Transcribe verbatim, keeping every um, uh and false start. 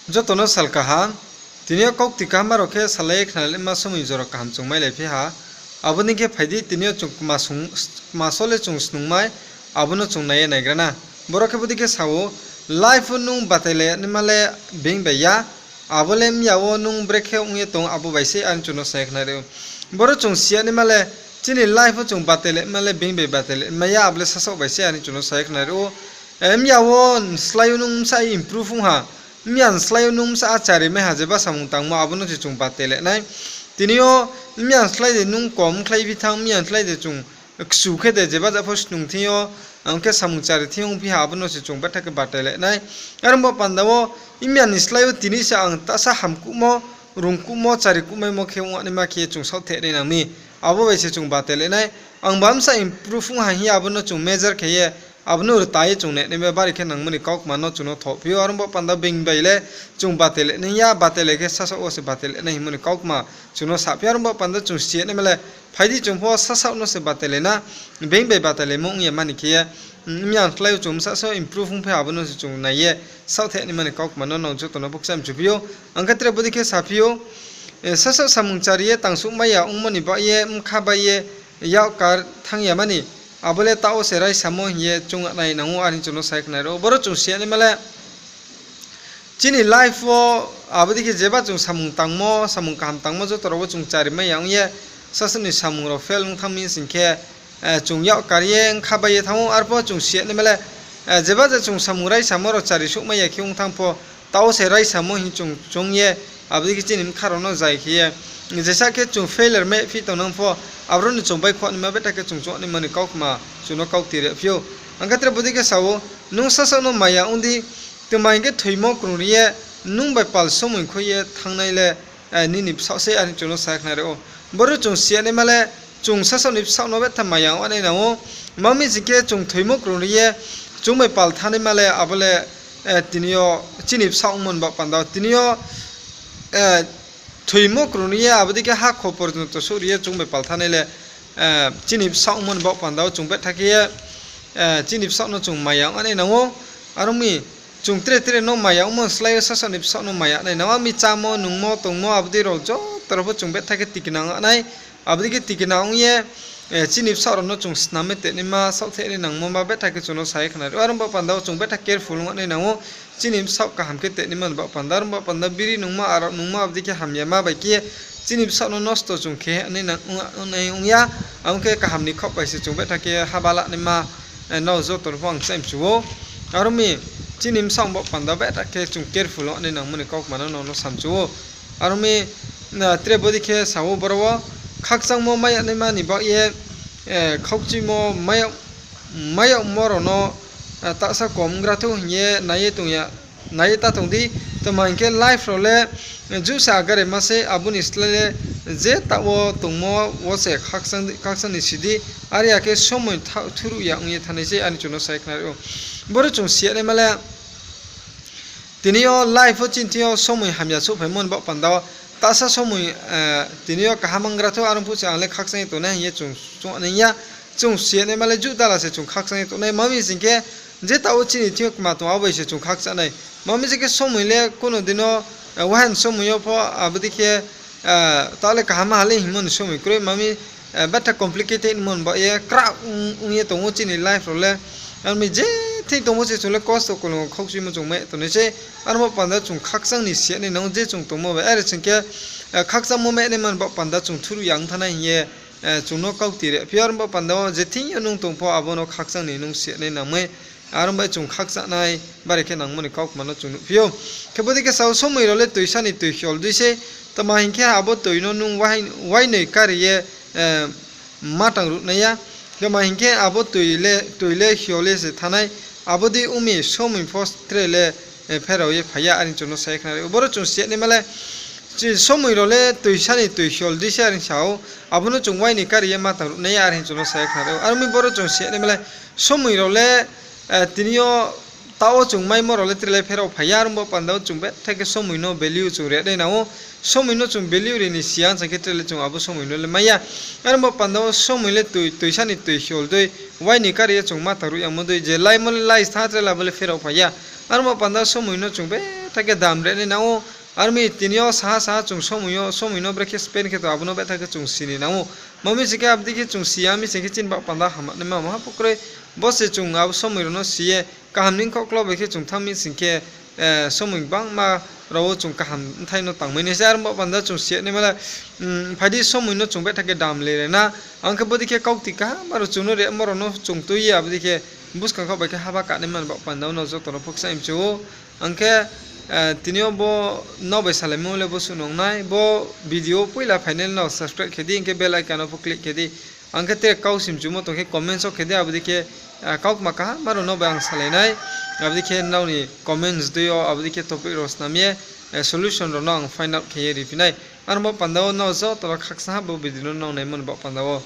Joto no sal kaham, tini yo kaukti kaham rao khe salai ye khnalaima somoi jora kaham chung mailaiphi ha. Abo ni khe phai di, tini yo chung kma sung-, kma sole chung snungmai, abo no chung nai ye naigra na. Boro khe bodei khe sa ou, life wo nung batailai naima le being bai ya, abo le mya wo nung brekhe ong ye tong abo bai se, are chung no sa ye khnari ou. Boro chung si ya naima le, chini life wo chung batailai naima le being bai batailai naima ya, abo le sasaoh bai se, are chung no sa ye khnari ou. Mya wo ni slái yo nung bsa improve ong ha, mya ni slái yo nung bsa achari mai ha, jeba samung tangmo abo no se chung batailai nai. Tini yo mya ni slái de nung kom khlai bi thanng, mya ni slái de chung kchu khe de jeba ja pho snung thing yo, ang khe samung chari thing yo ongphi ha, abo no se chung betha khe batailai nai. Are ong baoh panda wo, mya ni slái yo tini se ang tahsa hamkuhmo, rungkuhmo, chari kuhmaimo khe ong naima khe chung saohthaih nai nang mi. Abo bai se chung batailai nai. Ang ba bsa improve ong ha hing ye abo no chung measure khe ye, abo no rta ye chung nai naima bari khe nangmo ni kaukma no chung no thohphi ou. Are ong baoh panda being bai le chung batailai nai ya, batailai khe sasaoh wo se batailai nai hingmo ni kaukma chung no saphi ou. Are ong baoh panda chung si ya naima le, phai di chung pho sasaoh no se batailai na, being bai batailaimo ong ya mani khe ye, mya ni slái yo chung bsa so improve ongphi abo no se chung nai ye, saohthaih naima ni kaukma no nang joto no pho kcham chuphi ou. Ang khe tre bodei khe saphi ou, sasaoh samung chari ye tangsouhmai ya ongmo ni baoh ye, bkha bai ye, yak kar thanng ya mani, abo le taoh wo se raisamo hing ye chung nai nang ou, are chung no sa ye khnari ou. Boro chung si ya naima le, chini life wo abo dei khe jeba chung samung tangmo, samung kaham tangmo joto rao wo chung chari mai ya ong ye, sasaoh ni samung rao fail ong thanng mi sing khe, chung yak kar ye bkha bai ye thanng ou, arpho chung si ya naima le, jeba je chung samung raisamo rao chari souhmai ya khe ong thanng pho, taoh wo se raisamo hing chung choung ye, abo dei khe chini bkha rao no zai khe ye, jesuh khe chung failure mai phi tongnang pho, aboro ni chung baihkhouh naima betha khe chung choung naima ni kaukma chung no kaukti riphi ou. Ang khe tre bodei khe sa ou, nung sasaoh no maya ong di, tma hing khe thoimo krung ri ye, nung bai pal somoi khui ye thanngnai le, nini bsaoh se, are chung no sa ye khnari ou. Boro chung si ya naima le, chung sasaoh ni bsaoh no betha maya ong nai nang ou. Tma mi sing khe chung thoimo krung ri ye, chung bai pal thanngnaima le, abo le, tini yo chini bsaoh ongmo ni baoh panda wo. Tini yo thoimo krung ri ye, abo dei khe hakho porjonto souh ri ye chung bai pal thanngnai le, chini bsaoh ongmo ni baoh panda wo chung betha khe ye, chini bsaoh no chung maya ong nai nang ou. Are ong mi, chung tre tre no maya ongmo ni slái yo sasaoh ni bsaoh no maya nai nang ou. Ami chámo, nungmo, tongmo, abo dei rao joto rao pho chung betha khe tikna ong nai. Abo dei khe tikna ong ye, chini bsaoh rao no chung snam ye tongnaima, saohthaih nai nangmo ma betha khe chung no sa ye khnari ou. Are ong baoh panda wo chung betha careful ong nai nang ou. Chini bsaoh kaham khe tongnaima ni baoh panda, are ong baoh panda biri nungma, arao nungma, abo dei khe hamyama bai khe chini bsaoh no nosto chung khe nai ong ya. Abo khe kaham ni khaoh bai se chung betha khe haba la naima, nrao joto no pho ang kcham chu ou. Are ong mi, chini bsaoh baoh panda betha khe chung careful ong nai nangmo ni kaukma no nrao no sam chu ou. Are ong mi, tre bodei khe sa ou boro wo, khakchangmo mai ya naima ni baoh ye, khaukchimo mai yagmo rao no, tahsa kom onggra thou hing ye nai ye ta tong di. Tma hing khe life rao le, juh se agare ma se, abo ni slái le je taoh wo tongmo wo se khakchang ni si di, are ya khe somoi thuruh ya ong ye thanngnai se, are chung no sa ye khnari ou. Boro chung si ya naima le, tini yo life wo chini thing yo somoi hamya souhphaimo ni baoh panda wo, tahsa somoi, tini yo kaham onggra thou, are ong phuh se ang le khakchang ye tongnai hing ye chung choung nai ya. Chung si ya naima le juh dala se chung khakchang ye tongnai. Tma mi sing khe, je taoh wo chini thing yo kma tong abo bai se chung khakchang nai. Tma mi sing khe somoi le kuno dei no, wahan somoi yo pho abo dei khe, taoh le kaham ha le hingmo ni somoi kroi. Tma mi, betha complicated mo ni baoh ye krak ong ye tong ou chini life rao le. Are ong mi je thing tongmo se chung le kosto kolong khaukchimo chung mai tongnai se. Are ong baoh panda chung khakchang ni si ya nai nang ou je chung tongmo bai. Are sing khe, khakchangmo mai naima ni baoh panda chung thuruh ya ong thanngnai hing ye, chung no kaukti riphi ou. Are ong baoh panda wo je thing yo nung tong pho abo no khakchang ni nung si ya nai nang mi. Are ong bai chung khakchang nai bari khe nangmo ni kaukma no chung nuhphi ou. Khe bodei khe sa ou, somoi rao le toisa ni toi hiol dei se. Tma hing khe abo toi no nung wainoi kari ye, ma tang ruh nai ya. Tma hing khe abo toi le hiol ye se thanng nai. Abo dei ong mi somoi pho tre le, pherao ye phai ya, are chung no sa ye khnari ou. Boro chung si ya naima le, somoi rao le toisa ni toi hiol dei se, are sa ou. Abo no chung wainoi kari ye ma tang ruh nai ya, are chung no sa ye khnari ou. Are ong mi boro chung si ya naima le, somoi rao le, tini yo taoh wo chung maimo rao le tre le pherao phai ya, are ong baoh panda wo chung betha khe somoi no value chung ri nai nang ou. Somoi no chung value ri ni si ya ong sa khe tre le chung abo somoi no le mai ya. Are ong baoh panda wo somoi le toisa ni toi hiol dei, wainoi kari ye chung ma tang ruh yamo dei, je laimo le lai thanng tre le abo le pherao phai ya. Are ong baoh panda wo somoi no chung betha betha khe dam ri nai nang ou. Aro mi tini yo saha saha chung somoi yo, somoi no brekhe spend khe tong abo no betha khe chung si ni nang ou. Ma mi sing khe abo dei khe chung si ya mi sing khe chini baoh panda hamya naima maha pho kroi. Bo se chung abo somoi rao no si ye kaham ni khoklo bai khe chung thanng mi sing khe, somoi gbangma rao wo chung kaham bthai no tangmai nai se. Aro baoh panda chung si ya naima le, phai di somoi no chung betha khe dam ri nai na. Ang khe bodei khe kaukti kaham aro chung no rimo rao no chung tui ye abo dei khe buskang khaoh bai khe haba kanaima ni baoh panda wo nrao joto no pho kchaih mchu ou. Ang khe, tini yo bo nrao bai salaimo le bo suh nung nai. Bo video poila phainai nrao subscribe khe di, hing khe bell icon no pho click khe di. Ang khe tre kau simchumo tong khe comments wo khe di, abo dei khe, kaukma kaham aro nrao bai ang salai nai. Abo dei khe nrao ni comments dei yo abo dei khe topic rao snam ye, solution rao no ang find out khe ye riphi nai. Aro baoh panda wo nrao joto no khakchangha bo video no nrao naimo ni baoh panda wo